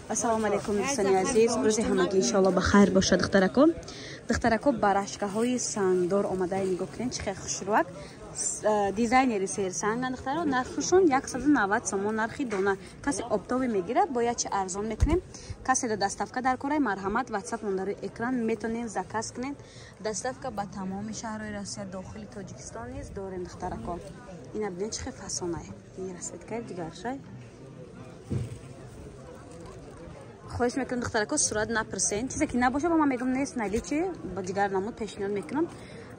Ассалому алайкум дӯстони азиз, рӯзи ҳамагӣ иншоалло ба хайр бошад. Духтарако, духтарако, барашкаҳои сангдор омадаи, нигоҳ кунед, чӣ хел хушрӯак, дизайнери серсанган. Духтаро, нархшон 190 сомон нархи дона. Касе оптовӣ мегирад, бояд чи арзон мекунем. Касе да доставка дар кораи, марҳамат, ватсап мон дар экран, метонем заказ кунед. Доставка ба тамоми шаҳрҳои Россия, дохили Тоҷикистон низ дорем. Духтарако, ина бинед, чӣ хел фасонай, ин расцветкаи дигаршай. Хоҳиш мекунам, духтарако, сурат напурсен, чизе ки набоша, ба ман мегӯм нест наличи, ба дигар намуд пешниҳод мекунам.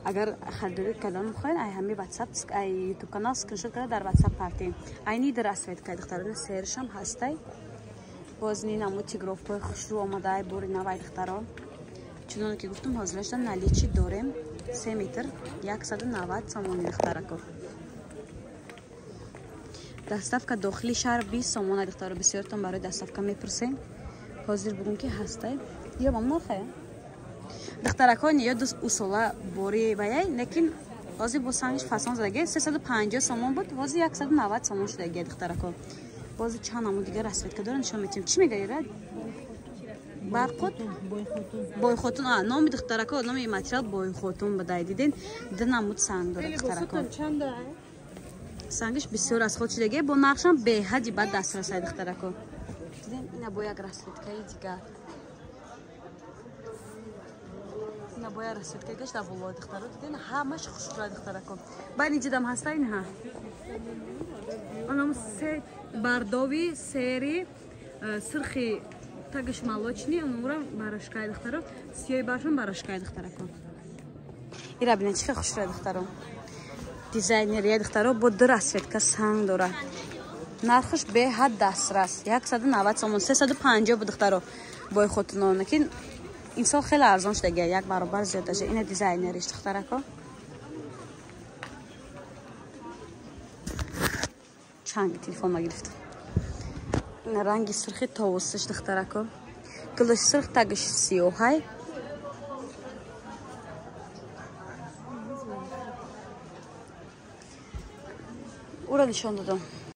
Агар харидорӣ кардан мехоҳед, ай ҳами ватсап, ай ютуб канал скриншот карда дар ватсап партем. Айни дар расцветкаи, духтарона, сершам ҳастай. Боз ни намуд тигровкаи хушрӯ омадаай, бори навай, духтаро. Чуноне ки гуфтам, ҳозирашда наличи дорем, 3 метр 190 сомони, духтарако. Доставка дохили шаҳр 20 сомона. Духтаро, бисёртон барои доставка мепурсем, ҳозир бугум ки ҳастай ё вам нархая. Духтаракон, ё ду усола бори ваяй, лекин ҳозир бо сангиш фасон задаги, 350 сомон буд, ҳозир 190 сомон шудаги. Духтарако, бози чанд намуд дигар расцветка дора, нишон метиҳем. Чӣ мега ира? Барқут, бойхотун номи, духтарако, номи материал бойхотун будай. Диден, ду намуд санг дора, духтарако, сангиш бисёр аз худ шудаги, бо нархшам беҳади бад дастрасай. Духтарако, дидем, ина бо як расцветкаи дигар, ина бо як расцветкаи дигар дар болои. Духтаро, дидем, ҳамаш хушрӯя, духтарако. Баъд инҷидам ҳаста, инҳа онам се бардови сери сирхи, тагиш молочный, онура барашкаи, духтаро, сиёи баршон барашкаи. Духтарако, ира бинед, чӣ хел хушрӯя, духтаро, дизайнерия. Духтаро, бо ду расцветка санг дорад, нархаш беҳад дастрас, 190 сомон. 350 буд, духтаро, бойхотунон, лекин имсол хеле арзон шудагия, як баробар зиёд даже. Ина дизайнериш, духтарако. Чанги телефон ма гирифтам. Ина ранги сурхи товусиш, духтарако, гулаш сурх, тагиш сиёҳай. Ура нишон додам.